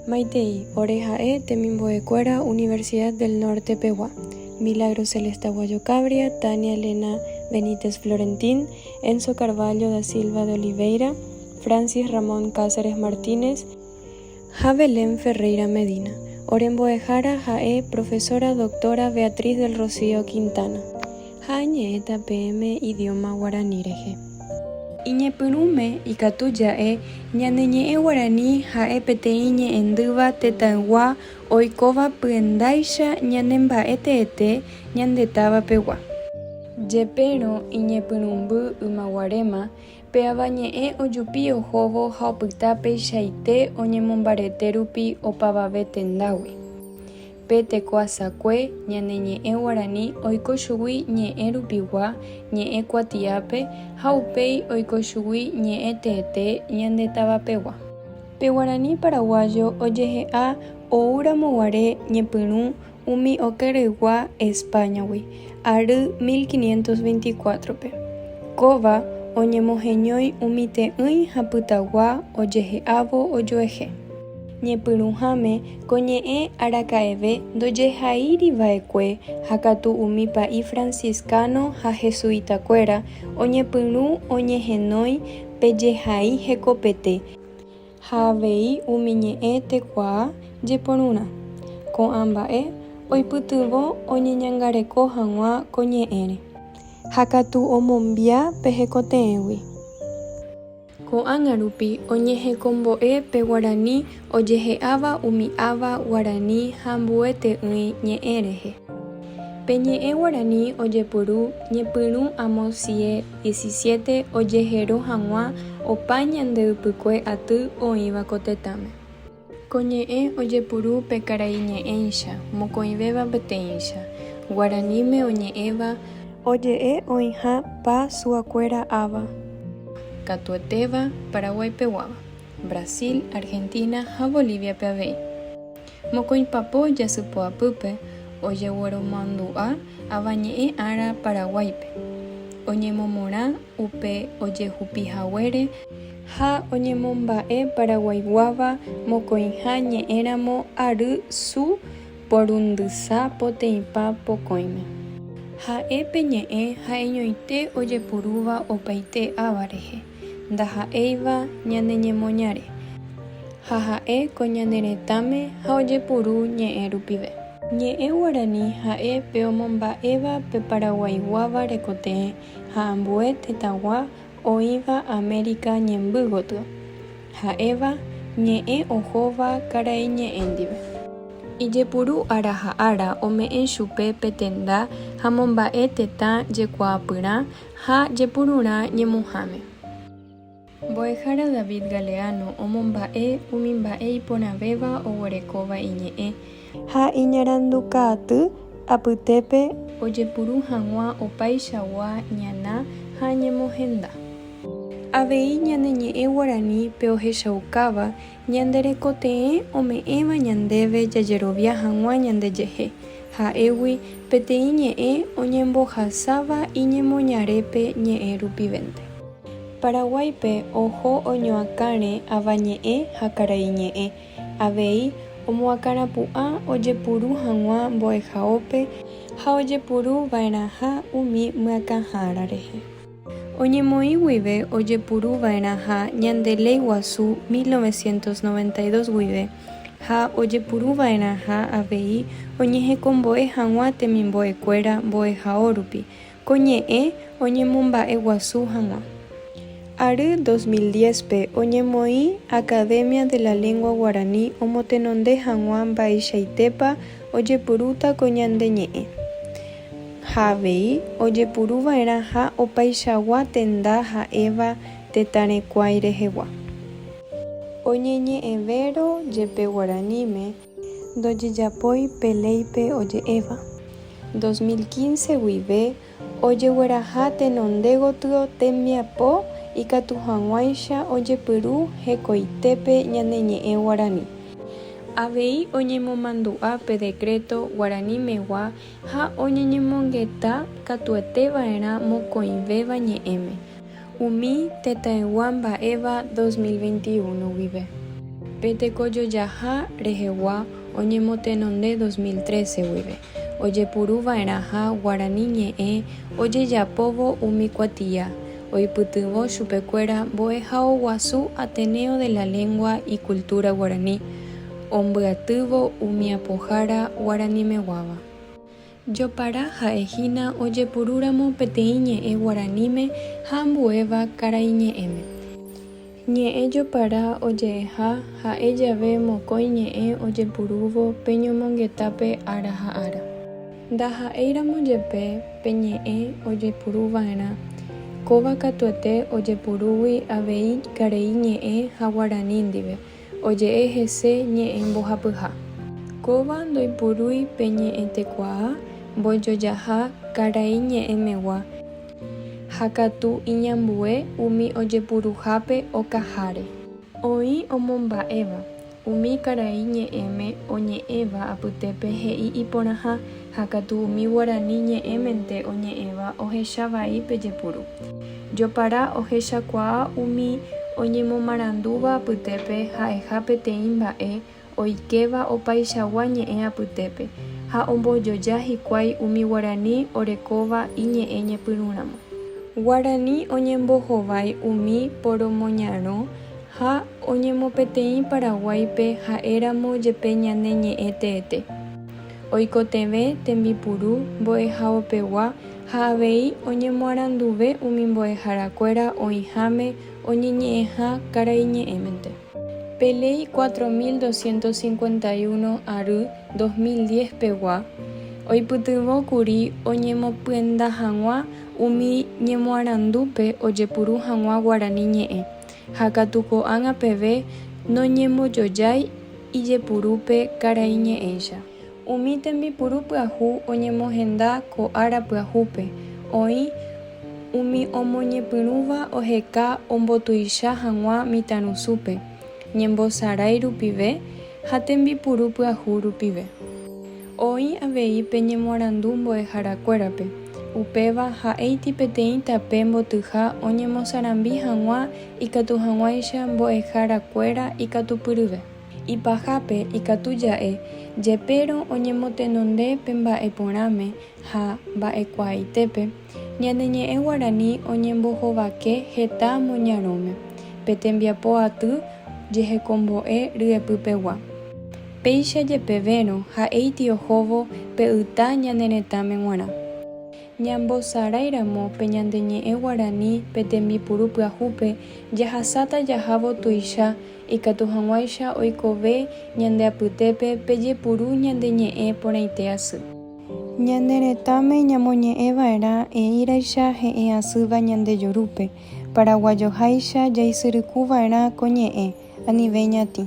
Maitei, ore ha'e temimbo'ekuéra Universidad del Norte pegua, Milagro Celeste Aguayo Cabria, Tania Elena Benítez Florentín, Enzo Carvalho da Silva de Oliveira, Francis Ramón Cáceres Martínez ha Belén Ferreira Medina. Ore mbo'ehára ha'e Profesora Doctora Beatriz del Rocío Quintana. Ha añe'ẽta peẽme idioma guarani rehe. Iñepyrũme ikatu ja'e ñane ñe'ẽ guarani ha'e peteĩ ñe'ẽndýva tetãygua oikóva pyendáicha ñane mba'e teete ñande táva pegua. Jepérõ iñepyrũmby ymaguaréma, pe avañe'ẽ ojupi ohóvo ha opyta peichaite oñemombarete rupi opavave tendágui. Pe tekoasakue ñane ñe'ẽ guarani oiko chugui ñe'ẽ rupigua, ñe'ẽ kuatiápe ha upéi oiko chugui ñe'ẽ teete ñande tavapegua. Pe guarani paraguayo ojehe'a oúramoguare ñepyrũ umi okereygua España-gui, ary 1524-pe. Kóva oñemoheñói umi te'ỹi ha pytagua ojehe'ávo ojuehe. Ñepyrũháme ko ñe'ẽ araka'eve ndojehaíri va'ekue ha katu umi pa'i franciscano ha jesuita-kuéra oñepyrũ oñehenói pe jehai hekopete ha avei umi ñe'ẽ tekuaa jeporurã. Ko'ã mba'e oipytyvõ oñeñangareko hag̃ua ko ñe'ẽre. Ha katu omombia pe hekoteẽgui. Ko'ág̃a rupi oñehekombo'e pe guarani ojehe'áva umi ava guarani ha ambue te'ỹi ñe'ẽ rehe. Pe ñe'ẽ guarani ojepuru ñepyrũ amo CIE 17 ojehero hag̃ua opa ñande ypykue aty oĩva ko tetãme. Ko ñe'ẽ ojepuru pe karaiñe'ẽicha, mokõivéva peteĩcha, guaraníme oñe'ẽva. Oje'e oĩha pa suakuéra ava. Katuetéva Paraguaipeguáva, Brasil, Argentina ha Bolivia-pe avei. Mokõipapo jasypoapýpe ojegueromandu'a avañe'ẽ ára Paraguáipe, oñemomorã upe ojehupihaguére, Ha oñemomba'e paraguaiguáva mokõiha ñe'ẽramo ary su porundysa poteĩpa pokõime. Ha'e pe ñe'ẽ ha'eñoite ojepurúva opaite ava rehe, ndaha'éiva ñane ñemoñare, ha ha'e ko ñane retãme ha ojepuru ñe'ẽ rupive. Ñe'ẽ guarani ha'e pe omomba'éva pe paraguaiguáva rekotee ha ambue tetãgua oĩva Amérika Ñemby gotyo, ha'éva ñe'ẽ ohóva karaiñe'ẽ ndive. Ijepuru ára ha ára ome'ẽ chupe pe tenda ha momba'e tetã jekuaapyrã ha jepururã ñemuhãme. Mbo'ehára David Galeano omomba'e umi mba'e iporãvéva oguerekóva iñe'ẽ. Ha iñarandukaaty apytépe. Ojepuru hag̃ua opaichagua ñana ha ñemohenda. Avei ñane ñe'ẽ guarani pe ohechaukáva ñande rekotevẽ ome'ẽva ñandéve jajerovia hag̃ua ñandejehe, ha'égui peteĩ ñe'ẽ oñembohasáva iñemoñarépe ñe'ẽ rupivénte. Paraguáipe oho oñoakãre avañe'ẽ ha karaiñe'ẽ. Avei omoakãrapu'ã ojepuru hag̃ua mbo'ehaópe ha ojepuru va'erãha umi myakãhára rehe. Oñemoĩ guive ojepuru va'erãha ñande Léi Guasu 1992 guive ha ojepuru va'erãha avei oñehekombo'e hag̃ua temimbo'ekuéra mbo'ehao rupi, Ko ñe'ẽ oñemomba'eguasu hag̃ua. Ary 2010-pe oñemoĩ Academia de la Lengua Guarani omotenonde hag̃ua mba'eichaitépa ojepurúta ko ñande ñe'ẽ. Ha avei ojepuruva'erãha opaichagua tenda ha'éva tetã rekuái rehegua. Oñeñe'ẽvérõ jepe guaraníme, Ndojejapói pe léipe oje'éva. 2015 guive ojegueraha tenonde gotyo tembiapo ikatu hag̃uáicha ojepyru hekoitépe ñane ñe'ẽ guarani. Avei oñemomandu'a pe decreto guaranimegua ha oñeñemongeta katueteva'erã mokõivéva ñe'ẽme, umi tetãygua mba'éva 2021 guive. Pe tekojojaha rehegua oñemotenonde 2013 guive, ojepuru va'erãha guarani ñe'ẽ ojejapóvo umi kuatia, oipytyvõ chupekuéra Mbo'ehao Guasu Ateneo de la Lengua y Cultura Guaraní, ombyatývo umi apohára guaranimeguáva. Jopara ha'ehína ojepurúramo peteĩ ñe'ẽ guaraníme ha ambuéva karaiñe'ẽme. Ñe'ẽ jopara oje'eha ha'e jave mokõi ñe'ẽ ojepurúvo pe ñomongetápe ára ha ára. Ndaha'éiramo jepe pe ñe'ẽ ojepuruva'erã, kóva katuete ojepurúgui avei karai ñe'ẽ ha guarani ndive, Oje'e hese ñe'ẽ mbohapyha. Kóva ndoipurúi pe ñe'ẽtekuaa mbojojaha karai ñe'ẽmegua, ha katu iñambue umi ojepuruhápe okaháre. Oĩ omomba'éva, umi karai ñe'ẽme oñe'ẽva apytépe he'i iporãha, ha katu umi guarani ñe'ẽmente oñe'ẽva ohecha vai pe jepuru. Jopara ohechakuaa umi oñemomarandúva apytépe ha'eha peteĩ mba'e oikéva opaichagua ñe'ẽ apytépe ha ombojoja hikuái umi guarani orekóva iñe'ẽ ñepyrũramo. Guarani oñembohovái umi poromoñarõ ha oñemopeteĩ Paraguáipe ha'éramo jepe ñane ñe'ẽ teete. Oikotevẽ tembipuru mbo'ehaopegua ha avei oñemoaranduve umi mbo'eharakuéra oĩháme oñeñe'ẽha karaiñe'ẽmente. Pe Léi 4251 ary 2010 pegua oipytyvõ kuri oñemopyenda hag̃ua umi ñemoarandúpe ojepuru hag̃ua guarani ñe'ẽ, ha katu ko'ág̃a peve noñembojojái ijepurúpe karaiñe'ẽicha. Umi tembipuru pyahu oñemohenda ko ára pyahúpe, oĩ umi omoñepyrũva oheka ombotuicha hag̃ua mitãrusúpe, ñembosarái rupive ha tembipuru pyahu rupive. Oĩ avei pe ñemoarandu mbo'eharakuérape, upéva ha'éiti peteĩ tape mbotyha oñemosarambi hag̃ua ikatu hag̃uáicha mbo'eharakuéra ikatupyryve. Ipahápe ikatu ja'e, jepérõ oñemotenonde pe mba'e porãme ha mba'ekuaaitépe, ñane ñe'ẽ guarani oñembohovake heta moñarõme, pe tembiapo aty jehekombo'e ryepypegua. Péicha jepevérõ ha'éiti ohóvo pe yta ñane retãme g̃uarã. Ñambosarái ramo pe ñande ñe'ẽ guarani pe tembipuru pyahúpe jahasáta jahávo tuicha ikatu hag̃uáicha oikove ñande apytépe pe jepuru ñande ñe'ẽ porãite asy. Ñane retãme ñamoñe'ẽ va'erã eíraicha he'ẽ asýva ñande jurúpe, paraguayoháicha jaisyryku va'erã ko ñe'ẽ, anive ñatĩ.